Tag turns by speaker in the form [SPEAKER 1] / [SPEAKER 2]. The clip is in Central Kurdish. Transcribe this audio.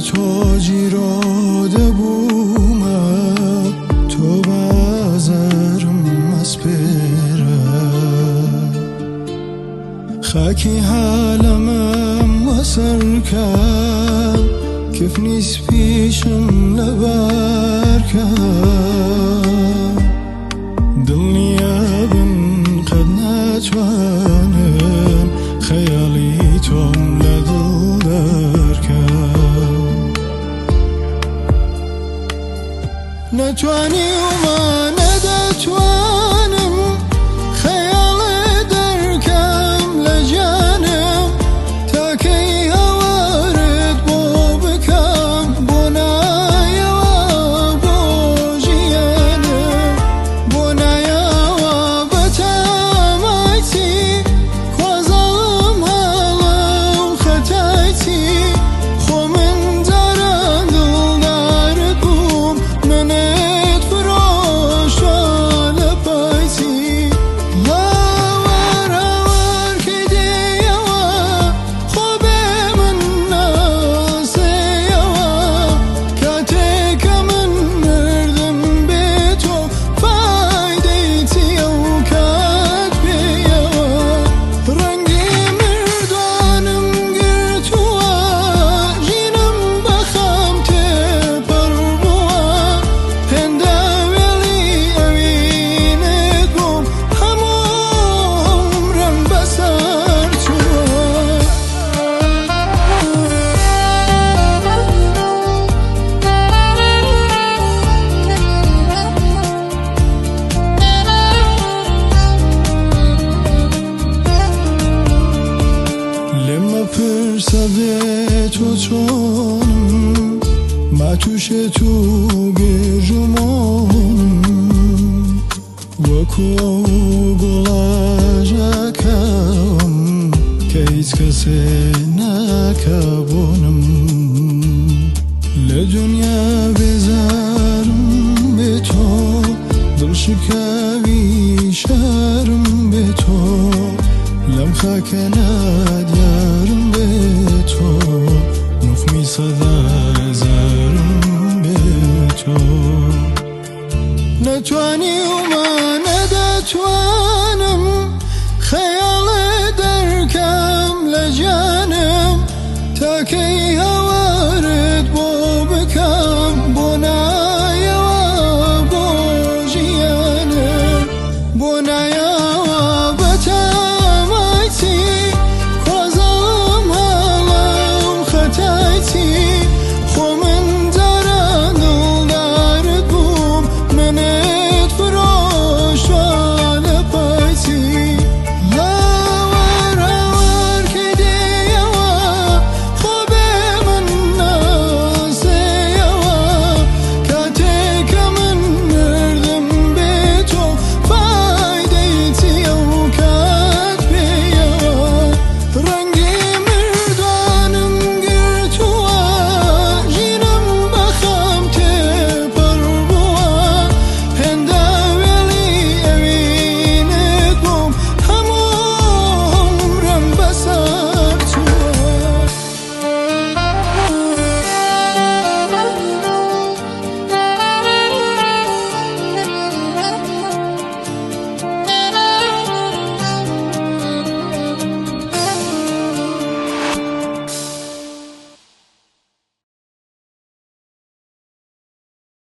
[SPEAKER 1] تۆ گیرۆدە بوومە، تۆ بازارم مەسپێرە. خاکی عالەمم وەسەرکە، کفنی سپیشم لەبەرکە. دڵنیابن قەت ناتوانم خەیاڵی تۆم لە دڵ دەرکەم. نەتوانی وما نەدەتوانم خەیاڵێ دەرکەم لە ژیانم، تاکەی هاوارت بۆ بکەم بۆ نایەوە بۆ ژیانم، بۆ نایەوە بەتەمایتی خوازەڵم هەڵە و خەتایتی. خۆ من جاران دڵدارت بووم، منت فرۆشتوە لە پایتی. هاوار هاوار کەی دێیەوە، خۆ بێ من ناسێیەوە. کاتێک کە من مردم بێ تۆ، فایدەی چییە و کات پێیەوە؟ ڕەنگی مردوانم گرتووە، ژینم بە خەم تێپەڕ بووە. هێندە وێڵی ئەوینت بووم، هەموو عومرم بەسەر چووە. لێم مەپرسە بێ تۆ چۆنم، ماتوشێت و گرژ و مۆنم. وەکو ئەو گوڵاژەکەم کە هیچ کەسێ ناکە بۆنم. لە دنیا بێزارم بێ تۆ، دڵ شکا.